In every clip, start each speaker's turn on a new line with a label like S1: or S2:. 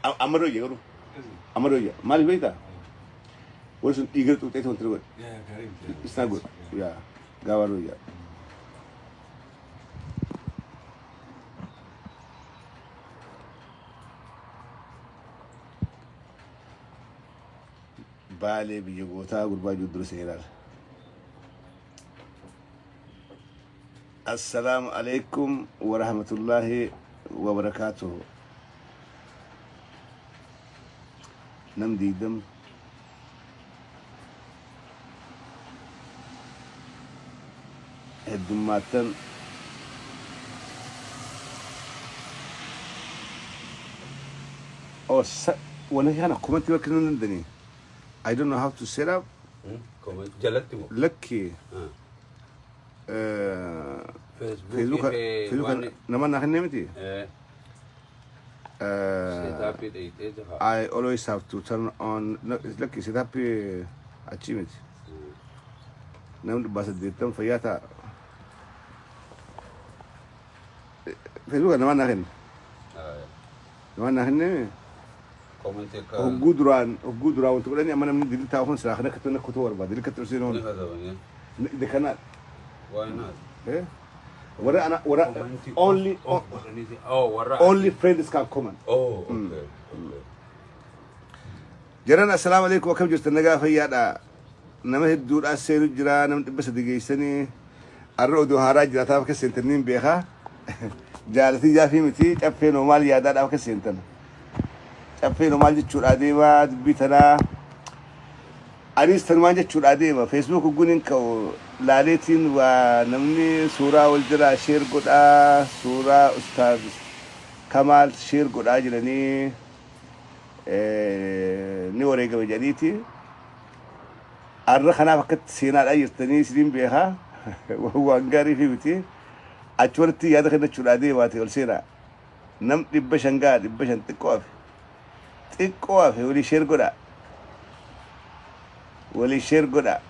S1: Amma dhoyya garuu. Amma dhoyya. Maaliif beektaa? Warri sun dhiiga xuuxee wanti godhe. It's not good. Yeah. Gaawaa dhoyya. Baalee biyya gootaa gurbaa jiru dura isin ilaala. Assalaamu alaikum wa rahmatullahi wa barakaatuhu. Nam 20. Heddummaattan. Oh, wani kana comment bakka hin dandeenye. I don't know how to set up.
S2: Comment jalatti moo?
S1: Lakki.
S2: Facebook
S1: Facebook nama naa kennee miti.
S2: Setup dheeyxee ta'a.
S1: I always have to turn on, no, lakki, setup achii miti. Namni 880 fayyaa ta'a. Facebook nama naa kenne. Nama naa kennee.
S2: Comment akka
S1: Hogguu duraan wanti godhanii amma namni dilii taa'u kun silaa kana akkatti akka kutuu barbaada. Dilii akkatti dhufsee
S2: ni
S1: noonu.
S2: katabanii.
S1: They cannot.
S2: Why not?
S1: Eh? Warra ana warra
S2: Comment
S1: only
S2: off godhanii. Oh, warra
S1: only friends can comment.
S2: Oh, okay. Okay.
S1: Jaran, assalaamu alaikum, akkam jirtan? Nagaa fayyaadha. Nama hedduudha seenu jira, nama 300 geessanii arra oduu haaraa jiraataaf akka seentan niin beekaa. Jaalatii jaafii miti, caffeen hoo maal yaadaadhaaf akka seentan. Caffeen hoo maal jechuudha deemaa dubbii tanaa. Anis tanumaan jechuudha deema. Facebook gugguun hin ka'u. Laaleetiin waa namni suuraa wal jalaa share godhaa, suuraa Ustaaz Kamaal share godhaa jiranii ni wareegame jedhaniiti. Arra kanaaf akkatti seenaadhaa jirtanii isiniin beekaa. Waan gaarii fi miti. Achumatti yaada kennachuudhaa deemaate ol seenaa. Nam 500 ga'a, 500 xiqqoo hafe. Xiqqoo hafe, walii share godhaa. Walii share godhaa.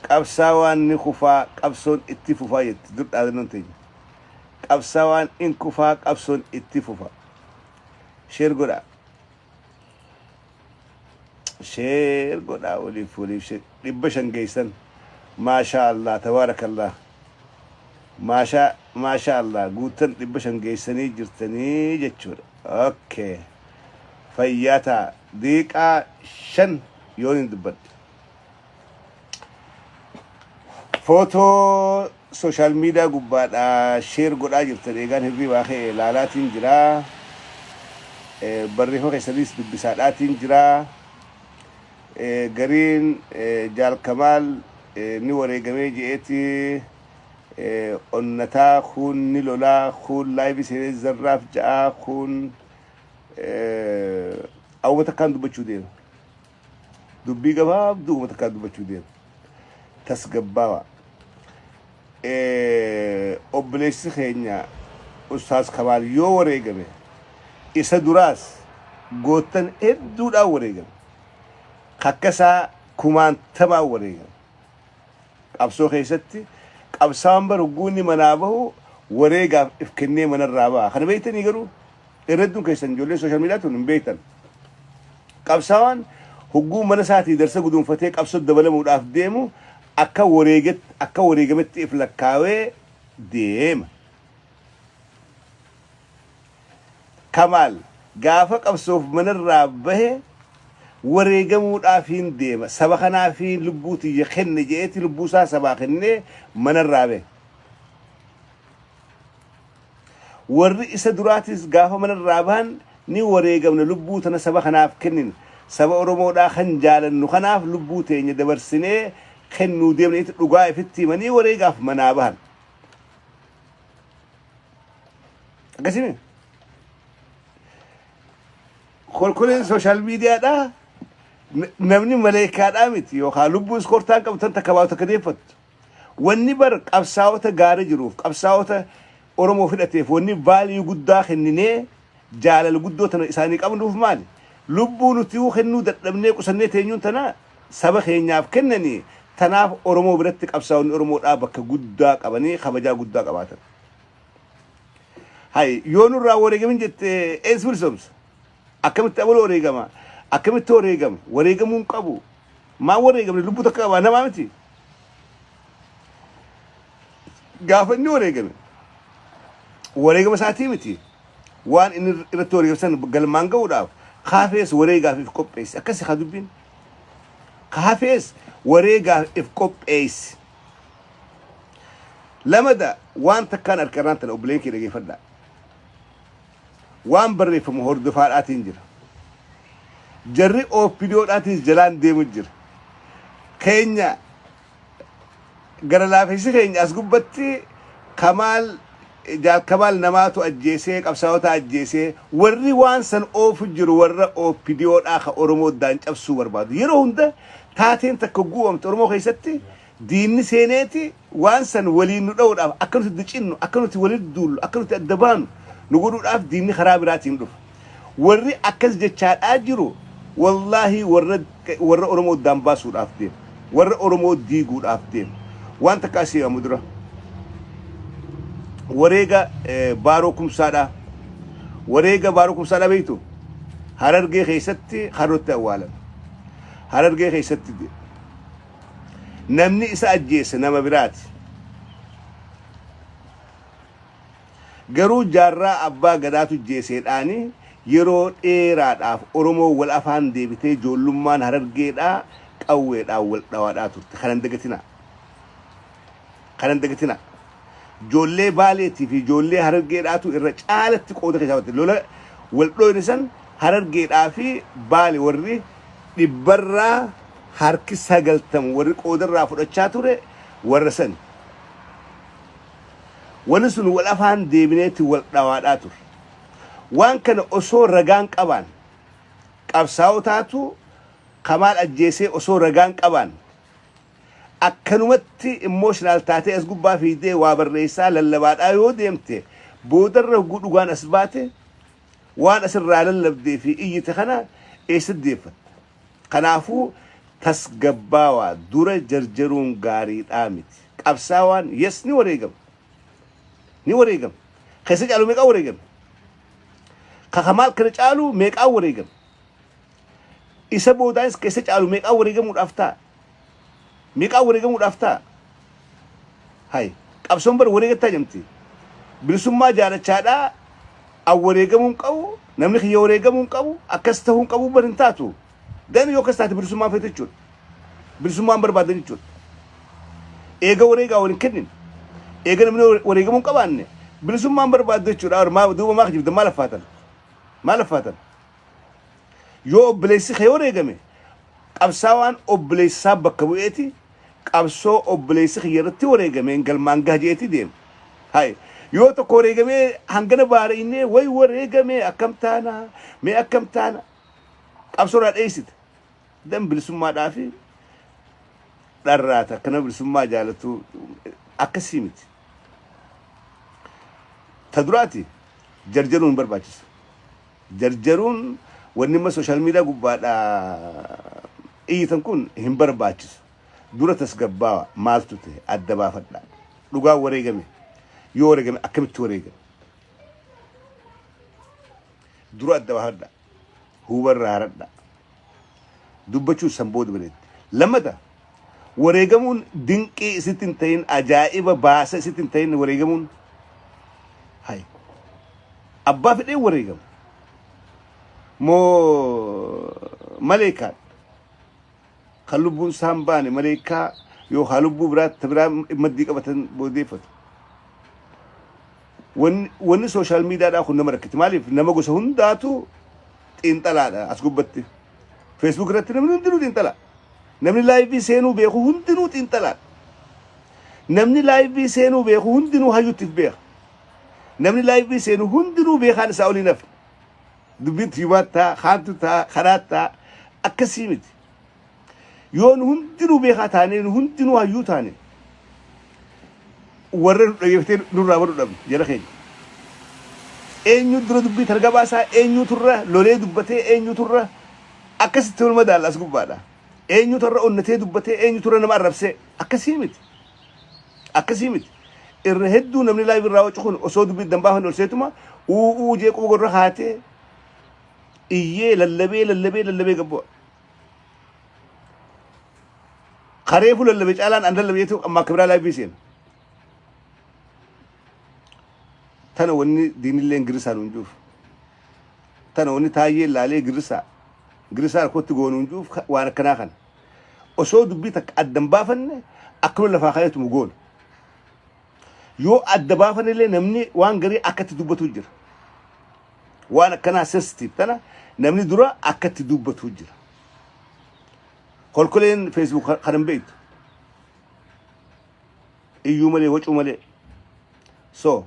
S1: Qabsaawaan ni kufaa, qabsoon itti fufaa jetti dur dhaadannoon teenya. Qabsaawaan in kufaa, qabsoon itti fufa. Share godhaa. Share godhaa, waliif share. 500 geessan. Maashaa Allah, tabaarakallah. Maashaa maashaa Allah, guutan 500 geessanii jirtanii jechuudha. Okay. Fayyaa ta'a. Daqiiqaa 5 yoon hin dubbadhe. Footoo social media gubbaadhaa share godhaa jirtan eegaan hirribaa ka'e laalaatiin jira. Barreeffama keessanis dubbisaadhaatiin jira. Gariin Jaal Kamaal ni wareegamee je'eeti onnataa, kuun ni lolaa, kuun live seenee zarraaf ja'aa, kuun awwa takkaan dubbachuu deema. Dubbii gabaabduu uummata takkaan dubbachuu deema. Tasgabbaawaa. Obboleessi keenya Ustaaz Kamaal yoo wareegame, isa duraas goottan hedduudhaan wareegame. Kakkasaa kumaantamaan wareegame. Qabsoo keessatti qabsaa'aan bara hogguunni manaa bahu wareegaaf if kennee manarraa baha. Kana beektanii garuu irra hedduun keessan ijoolleen social media tun hin beektan. Qabsaa'aan hogguu mana isaatii darsa guduunfatee qabsoo dabalamuudhaaf deemu akka wareegetti, akka wareegametti if lakkaawee deema. Kamaal gaafa qabsoof manarraa bahe wareegamuudhaafiin deema. Saba kanaafiin lubbuu tiyya kenne je'eeti lubbuu isaa sabaa kennee manarraa bahe. Warri isa duraatis gaafa manarraa bahan ni wareegamna, lubbuu tana saba kanaaf kennina. Saba Oromoodhaa kan jaalannu kanaaf lubbuu teenya dabarsinee kennuu deemna itti dhugaa ifitti himanii wareegaaf manaa bahan. Akkasii kolkoleen social mediadhaa namni maleekaadhaa miti yookaan lubbuu iskoortaan qabdu tan takka baatu takka deeffattu. Wanni bar qabsaa'ota gaara jiruuf, qabsaa'ota Oromoo fidhateef wanni value guddaa kenninee jaalala guddoo tana isaanii qabnuuf maali? Lubbuu nuti kennuu dadhabnee qusannee teenyuun tana saba keenyaaf kennanii, tanaaf Oromoo biratti qabsaa'onni Oromoodhaa bakka guddaa qabanii kabajaa guddaa qabaatan. Hay yoo nurraa wareegamin jette eessa bilisoomsa? Akkamitti abaluu wareegama? Akkamitti wareegama? Wareegamuu hin qabu. Maa wareegamne lubbuu takka qabaa namaa miti. Gaafa inni wareegame wareegama isaatii miti. Waan inni irratti wareegame san galmaan ga'uudhaaf kaafees wareegaaf if qopheessi. Akkasi haa dubbiin. Kaafees wareegaaf if qopheessi. Lamada waan takkaan harkarraan tana obboleen kee dhageeffadhaa. Waan barreeffamu hordofaadhaatiin jira. Jarri OPDOdhaatiis jalaan deemu jira. Keenya gara laafessi keenya as gubbatti Kamaal Jaal Kamaal namaatu ajjeesee qabsaa'ota ajjeesee warri waan san oofu jiru warra OPDOdhaa ka Oromoo daan cabsuu barbaadu. Yeroo hunda taateen takka guu'amte Oromoo keessatti diinni seeneeti waan san waliin nu dha'uudhaaf akka nuti dicinnu, akka nuti walitti duullu, akka nuti adda baanu nu godhuudhaaf diinni karaa biraatiin dhufa. Warri akkas jechaadhaa jiru wallaahi warra warra Oromoo addaan baasuudhaaf deema. Warra Oromoo diiguudhaaf deema. Waan takka asii himamu dura. Wareega Baaroo Kumsaadhaa. Wareega Baaroo Kumsaadhaa beektu? Harargee keessatti harootti awwaalame. Harargee keessatti du'e. Namni isa ajjeese nama biraati. Garuu Jaarraa Abbaa Gadaatu jeeseedhaani yeroo dheeraadhaaf Oromoo wal afaan deebitee ijoollummaan Harargeedhaa qawweedhaan wal dhawaadhaa turte. Kana hin dagatinaa. Kana hin dagatinaa. Ijoollee Baaleetii fi ijoollee Harargeedhaatu irra caalatti qooda keessaa fudhate. Lola wal dhoyne san Harargeedhaa fi Baale warri dhibbarraa harki 90 warri qoodarraa fudhachaa ture warra sani. Wanni sun wal afaan deebineeti wal dhawaadhaa ture. Waan kana osoo ragaan qabaan qabsaa'otaatu Kamaal ajjeesee osoo ragaan qabaan akkanumatti emotional taatee as gubbaa fiigdee waa barreessaa lallabaadhaa yoo deemte boodarra hogguu dhugaan as baate waan asirraa lallabdee fi iyyite kana eessatti deeffatta? Kanaafuu tasgabbaawaa dura jarjaruun gaariidhaa miti. Qabsaawaan yes ni wareegama. Ni wareegama. Keessa caalu meeqaa wareegame? Ka Kamaal kana caalu meeqaa wareegame? Isa boodaanis keessa caalu meeqaa wareegamuudhaaf ta'a? Meeqaa wareegamuudhaaf ta'a? Hay qabsoon bar wareegattaa jamti. Bilisummaa jaalachaadhaa an wareegamuu hin qabu, namni kiyya wareegamuu hin qabu, akkas tahuu hin qabu bar hin taatu. Dan yoo akkas taate bilisummaan feetu jechuudha. Bilisummaan barbaadan jechuudha. Eega wareegaa wal hin kennin. Eega namni wareegamuu hin qabaanne bilisummaan barbaaddu jechuudha. Maa duuba maa kijibdan maal affaatan? Maal affaatan? Yoo obboleessi kee wareegame qabsaawaan obboleessa isaa bakka bu'eeti qabsoo obboleessi kiyya irratti wareegameen galmaan gaha je'eeti deema. Hay yoo tokko wareegamee hangana baaraynee way wareegamee akkam taana mee akkam taana qabsoo irraa dheessite. Dan bilisummaadhaa fi dharraata akkana bilisummaa jaalatu akkasii miti. Ta duraati jarjaruun hin barbaachisu. Jarjaruun wanni amma social media gubbaadha iyyitan kun hin barbaachisu. Dura tasgabbaawa maaltu ta'e adda baafadha. Dhugaan wareegame yoo wareegame akkamitti wareegame? Dura adda baafadha. Hubarraa haradha. Dubbachuun san booda bareeddi. Lammata wareegamuun dinqii isitti hin ta'in ajaa'iba baasa isitti hin ta'in wareegamuun hay abbaa fedheen wareegama moo maleekaan kan lubbuun isaa hin baane maleekaa yookaan lubbuu biraatti biraa maddii qabatan boodeeffatu. Wanni wanni sooshaal miidiyaadhaa kun nama rakkiti. Maaliif nama gosa hundaatu xiinxalaadha as gubbatti. Facebook irratti namni hundinuu xiinxala. Namni laayivii seenuu beeku hundinuu xiinxalaadha. Namni laayivii seenuu beeku hundinuu hayyutti beeka. Namni laayivii seenu hundinuu beekaan isaa olii nafne. Dubbiin tiimaa ta'a, kaantu ta'a, karaa ta'a. Akkasii miti. Yoo nu hundinuu beekaa taanee nu hundinuu hayyuu taane warra nu dhageeffatee nurraa baru dhabne jara keenya. Eenyu dura dubbii tana gabaasaa eenyutu irra lolee dubbatee eenyutu irra akkasitti wal madaalla as gubbaadha. Eenyutu irra onnatee dubbatee eenyutu irra nama arrabsee akkasii miti. Akkasii miti. Irra hedduu namni live irraa wacu kun osoo dubbii adda hin baafanne ol seetuma uu uu jee quba gurra kaatee iyyee lallabee lallabee lallabee gad bu'a. Kareefu lallabe caalaan an lallabe jeetu amma akka biraa live seena. Tana wanni diinilleen girrisaa nuun juuf. Tana wanni taayyeen laalee girrisaa girrisaa harkootti goonuun juuf waan akkanaa kana. Osoo dubbii takka adda hin baafanne akkuma lafaa ka'eetuma goona. Yoo adda baafanne illee namni waan garii akkatti dubbatu jira. Waan akkanaa sensitive tana namni dura akkatti dubbatu jira. Kolkoleen Facebook kan hin beektu. Iyyuu malee wacuu malee. So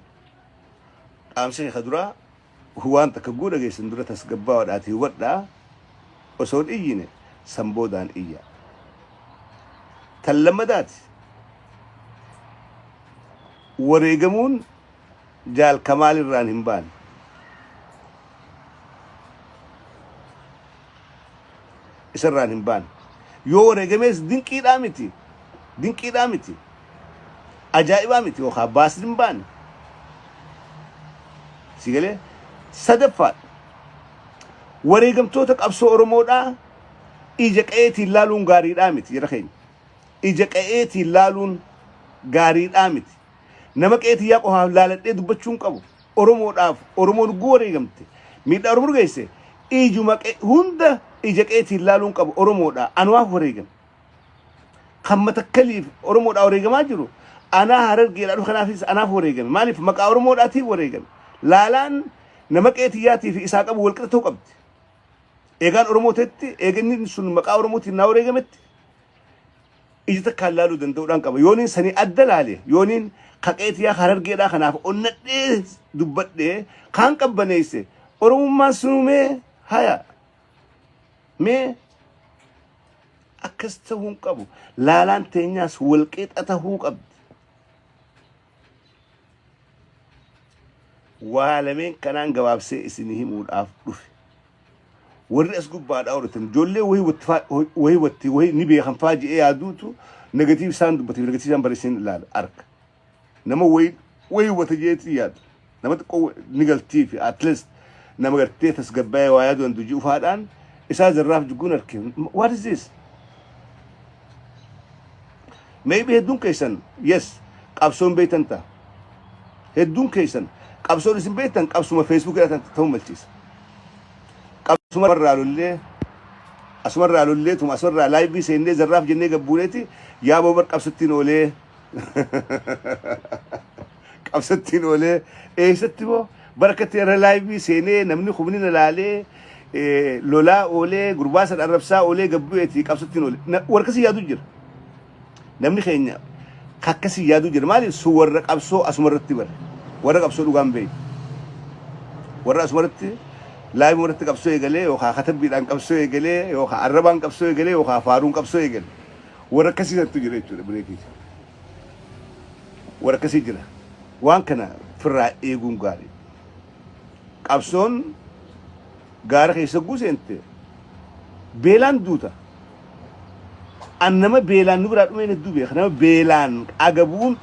S1: dhaamsi kee duraa waan takka guu dhageessan dura tasgabbaawaadhaatii hubadhaa osoo hin iyyine san boodaan iyya. Tan lammadaati wareegamuun Jaal Kamaal irraan hin baane. Isarraan hin baane. Yoo wareegamees dinqiidhaa miti. Dinqiidhaa miti. Ajaa'ibaa miti yookaan baasni hin baane. Si galee sadaffaadha. Wareegamtoota qabsoo Oromoodhaa ija qe'eetiin laaluun gaariidhaa miti jara keenya. Ija qe'eetiin laaluun gaariidhaa miti. Nama qe'ee tiyyaa qofaaf laaladhee dubbachuu hin qabu. Oromoodhaaf Oromoon ugguu wareegamte miidhaa Oromoo geesse ijuma hunda ija qe'eetiin laaluu hin qabu Oromoodha anumaaf wareegame. Kan matakkaliif Oromoodhaa wareegamaa jiru anaa harargeedhaa dhufe kanaafis anaaf wareegame. Maaliif maqaa Oromoodhaatiif wareegame. Laalaan nama qe'ee tiyyaatii fi isaa qabu walqixa ta'uu qabdi. Eegaan Oromoo ta'etti eega inni sun maqaa Oromootiin naa wareegametti ija takkaan laaluu danda'uudhaan qaba. Yooniin sanii adda laale, yooniin kaqee tiyaa harargeedhaa kanaaf onnadhee dubbadhee kaan qabbaneesse Oromummaan sunuu mee haya mee akkas ta'uu hin qabu. Laalaan teenyaas walqixa ta'uu qabdi. Waa lameen kanaan gabaabsee isinii himuudhaaf dhufe. Warri as gubbaadhaa horatan ijoollee wahii watti wahii watti wahii ni beekan faa je'ee yaaduutu negatiif isaan dubbate negatiif isaan barreessan ilaala arka. Nama wahii wahii wata jeetii yaadu. Nama xiqqoo ni galtii fi at least nama gartee tasgabbaa'ee waa yaadu danda'u ji'ufaadhaan isaa zarraaf jigguun arke. What is this? Maybe hedduun keessan yes qabsoon beektan ta'a. Hedduun keessan qabsoon isin beektan qabsuma Facebook irraa ta'uu malchiisa. Qabsuma irraa lollee asuma irraa lollee tuma asuma irraa laayivii seennee zarraaf jennee gabbuuneeti yaa boobar qabsottiin oolee qabsottiin oolee eessatti moo barakatti irra laayivii seenee namni kumni na laalee lolaa oolee gurbaa san arrabsaa oolee gabbu'eeti qabsottiin oolee warra akkasii yaadu jira. Namni keenya akkasii yaadu jira. Maaliif sun warra qabsoo asuma irratti bare. Warra qabsoo dhugaan beeku. Warra asuma irratti laayivuma irratti qabsoo eegalee yookaan katabbiidhaan qabsoo eegalee yookaan arrabaan qabsoo eegalee yookaan faaruun qabsoo eegale. Warra akkasii santu jira jechuudha bireekiisa. Warra akkasii jira. Waan kana firraa eeguun gaarii. Qabsoon gaara keessa guuseente beelaan duuta. An nama beelaan nu biraa dhumeen hedduu beeka. Nama beelaan agabuun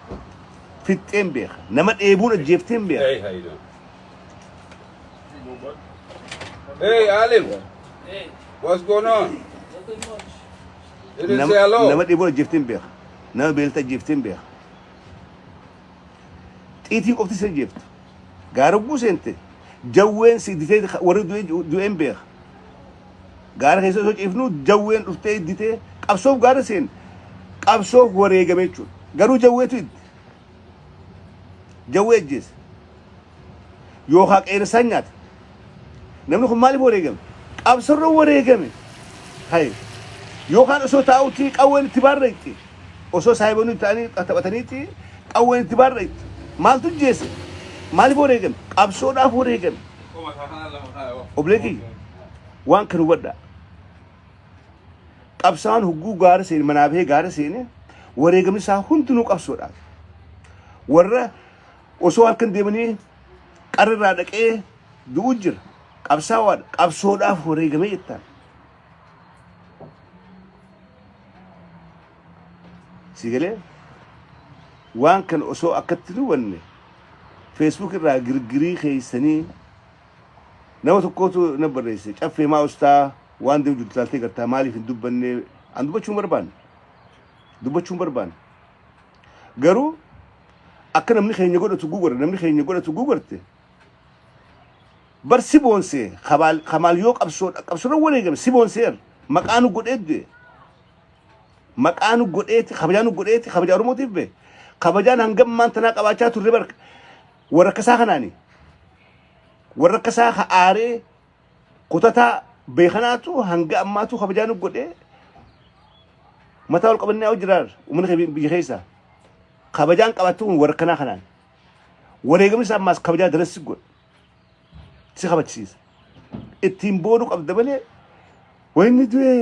S1: fixxeen beeka. Nama dheebuun ajjeefteen beeka.
S2: Hey, how you doing? Hey, Alim.
S3: Hey,
S2: What's going on?
S3: nothing much.
S2: You didn't
S1: Nama
S2: say hello.
S1: nama dheebuun ajjeefteen beeka. Nama beelta ajjeefteen beeka. Xiitiin qofti si ajjeeftu. Gaara guuseente jawween si idditee warri du'een beeka. Gaara keessa osoo ciifnu jawween dhuftee idditee qabsoof gaara seen qabsoof wareegame jechuudha. Garuu jawweetu idde. Jawwee ajjeese. Yookaan qeerrensaan nyaate. Namni kun maaliif wareegame? Qabsoorra wareegame. Hayi. Yookaan osoo taa'utti qawween itti baarreetti. Osoo saahiboonni ta'anii taphataniitti qawween itti baarreetti. Maaltu ajjeese? Maaliif wareegame? Qabsoodhaaf wareegame. Obboleettii waan kan hubadhaa. Qabsaa'aan hogguu gaara seene manaa bahee gaara seene wareegamni isaa hundinuu qabsoodhaaf. Warra osoo halkan deemanii qarra irraa dhaqee du'u jira. Qabsaa'aadha. Qabsoodhaaf wareegamee jettaan. Si galee? Waan kana osoo akkatti hin hubanne Facebook irraa girgirii keessanii nama tokkotu na barreesse caffee maa ustaa waan deemu jirtu ilaaltee gartaa maaliif hin dubbanne an dubbachuu hin barbaanne dubbachuu hin barbaanne garuu akka namni keenya godhatu gugore namni keenya godhatu gugarte bar si boonsee kabaal kamaal yoo qabsoo qabsoorra wareegame si boonseer maqaa nu godhee du'e Maqaa nu godheeti kabajaa nu godheeti kabajaa Oromootiif bee kabajaan hangam maan tanaa qabaachaa turre bar warra akkasaa kanaani warra akkasaa ka aaree kutataa beekanaatu hanga ammaatu kabajaa nu godhee mataa ol qabannee haa jiraar uummanni kee biyya keessaa kabajaan qabaattu kun warra akkanaa kanaan wareegamni isaa ammaas kabajaa daran si godha si kabachisiisa ittiin boonuu qabda malee wayni du'e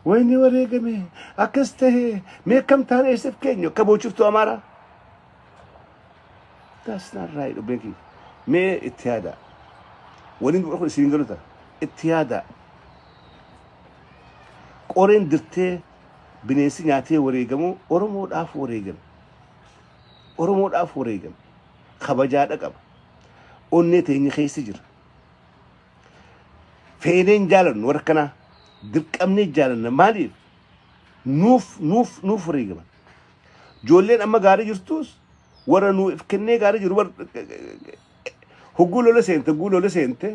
S1: wayni wareegame akkas ta'e mee akkam taane eessaf keenyu akka boochiftuu amaaraa that's not right obboleen kiyya mee itti yaadaa waliin dubara kun isin galuta itti yaadaa qoreen dirtee bineensi nyaatee wareegamu oromoodhaaf wareegame oromoodhaaf wareegame kabajaadha qaba onnee teenya keessa jira Feenee hin jaalannu warra akkanaa. Dirqamnee jaalanna. Maaliif? Nuuf nuuf nuuf wareegaman. Ijoolleen amma gaarii jirtus warra nuuf kennee gaarii jiru bar hogguu lola seente hogguu lola seente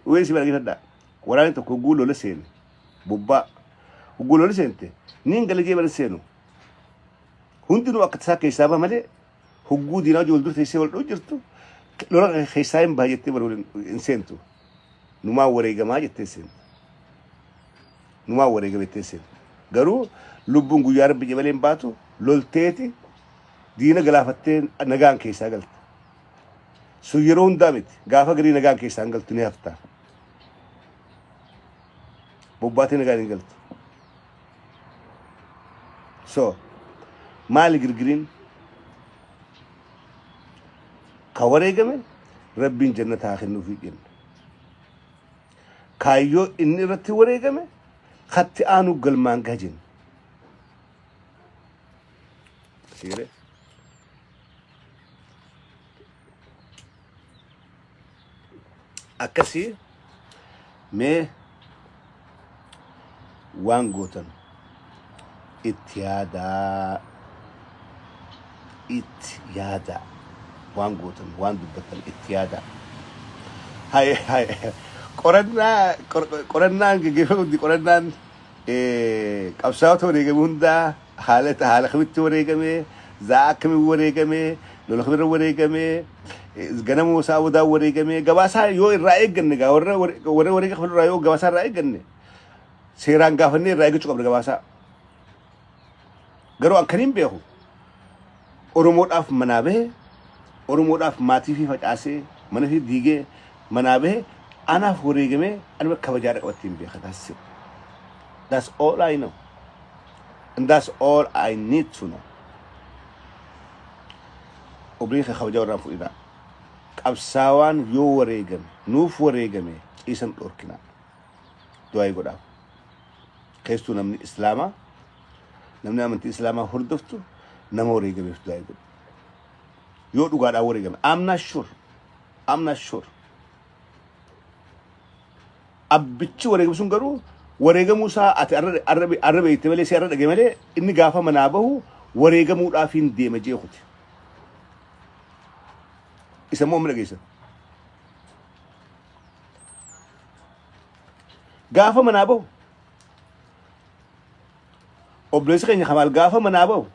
S1: wayii si dhaggeeffadhaa. Waraanni tokko hogguu lola seene bobbaa hogguu lola seente niin gala jee bara seenu. Hundinuu akka tasaa keessaa baha malee Hogguu diinaa wajjin wal dura teessee wal dha'u jirtu lola keessaa hin baha jettee bara waliin hin seentu. Numaa wareegamaa jettee seentu. Numaa wareegama jettee seentu. Garuu lubbuun guyyaa rabbi jabalee hin baatu lolteeti diina galaafattee nagaan keessaa galta. Sun yeroo hundaa miti. Gaafa garii nagaan keessaa hin galtu ni hafta. Bobbaatee nagaan hin galtu. So, maali girgiriin? Ka wareegame rabbiin jannata haa kennuufii jenna. Kaayyoo inni irratti wareegame katti aanu galmaan gaha jenna. Sigalee. Akkasii mee waan gootan itti yaadaa itti yaadaa waan gootan waan dubbattan itti yaadaa. Hay hay qorannaa qorannaan gaggeeffamu hundi qorannaan qabsaa'ota wareegame hundaa haala haala kamitti wareegame za'a akkamiin wareegame lola kamirra wareegame ganama isaa bodaa wareegame gabaasaa yoo irraa eegganne gaa warra warra wareega kafalu irraa yoo gabaasaa irraa eegganne seeraan gaafannee irraa eeggachuu qabna gabaasaa. Garuu akkaniin beeku Oromoodhaaf manaa bahe Oromoodhaaf maatii fi facaasee mana fi diigee manaa bahe anaaf wareegamee anuma kabajaadha qabattiin beeka. That's it. That's all I know. And that's all I need to know. Obboleeyyan kee kabajaa warraan fudhinaa. Qabsaawaan yoo wareegame nuuf wareegame ciisan dhorkinaa. Du'aayii godhaaf. Keessattuu namni Islaamaa namni amantii Islaamaa hordoftu nama wareegameef du'aayii godhu. Yoo dhugaadhaan wareegame. I'm not sure. I'm not sure. Abbichi wareegame sun garuu wareegamuu isaa ati arra beekte malee si arra dhage malee inni gaafa manaa bahu wareegamuudhaaf hin deema jeekuti. Isa immoo amma dhageessa. Gaafa manaa bahu obboleessi keenya Kamaal gaafa manaa bahu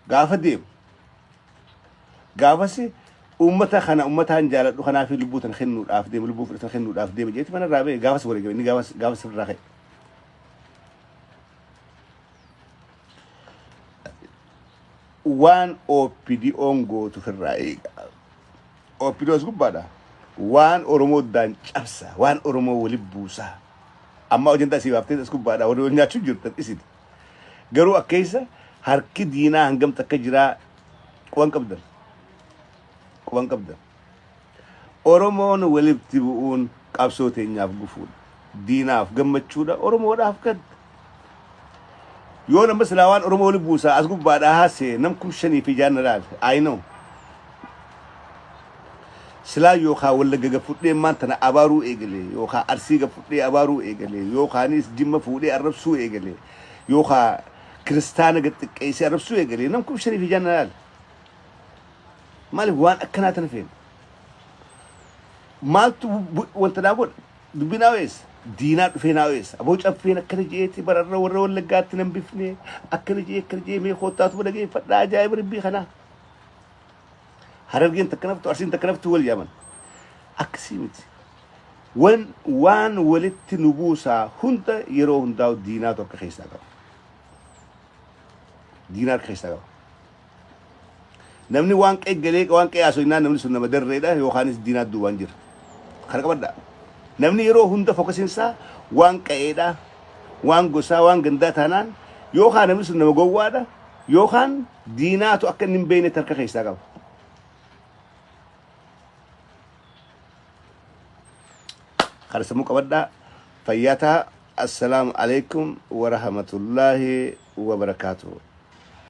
S1: gaafa deemu Gaafas uummata kana uummataan jaaladhu kanaaf lubbuu tana kennuudhaaf deema lubbuu fudhatan kennuudhaaf deema jeeti mana irraa ba'e gaafas wareegame inni gaafas gaafas irraa ka'e. Waan OPDOn gootu firraa eega. OPDO as gubbaadha. Waan Oromoo daan cabsa waan Oromoo wali buusa. Amma ajandaa isii baaftee as gubbaadha warri wal nyaachuu jirtan isin. Garuu akkeessa harki diinaa hangam takka jiraa quban qabdan. Quban qabdan. Oromoon walitti bu'uun qabsoo teenyaaf gufuudha. Diinaaf gammachuudha. Oromoodhaaf gadda. Yoo nama silaa waan Oromoo wali buusaa as gubbaadhaa haasee nam 5006 na laale. I know. Silaa yookaa Wallagga gad fudhee maan tana abaaruu eegale, yookaa Arsii gad fudhee abaaruu eegale, yookaanis Jimma fuudhee arrabsuu eegale, yookaa kiristaana gad xiqqeessee arrabsuu eegale, nam 5006 na laale. Maaliif waan akkanaa tana feena? Maaltu wanta naa godha? Dubbii naa weessa. Diinaa dhufee naa weessa. Aboo caffeen akkana je'eeti bararra warra Wallaggaatti nan bifne akkana je'ee akkana je'ee mee koottaatuma dhageeffadhaa ajaa'iba rabbii kanaa. Harargeen takka naftu Arsiin takka naftu wal yaaman. Akkasii miti. Wan waan walitti nu buusaa hunda yeroo hundaa'u diinaatu harka keessaa qaba. Diinaa harka keessaa qaba. Namni waan qe'ee galee waan qe'ee haasofnaan namni sun nama darreedha yookaanis diinaa duubaan jira. Kana qabadhaa. Namni yeroo hunda fokkasiinsaa waan qe'eedha, waan gosaa, waan gandaa taanaan yookaan namni sun nama gowwaadha yookaan diinaatu akka inni hin beeknetti harka keessaa qaba. Kana sammuu qabadhaa. Fayyaa ta'a. Assalaamu alaikum wa rahmatullaahi wa barakaatuhu.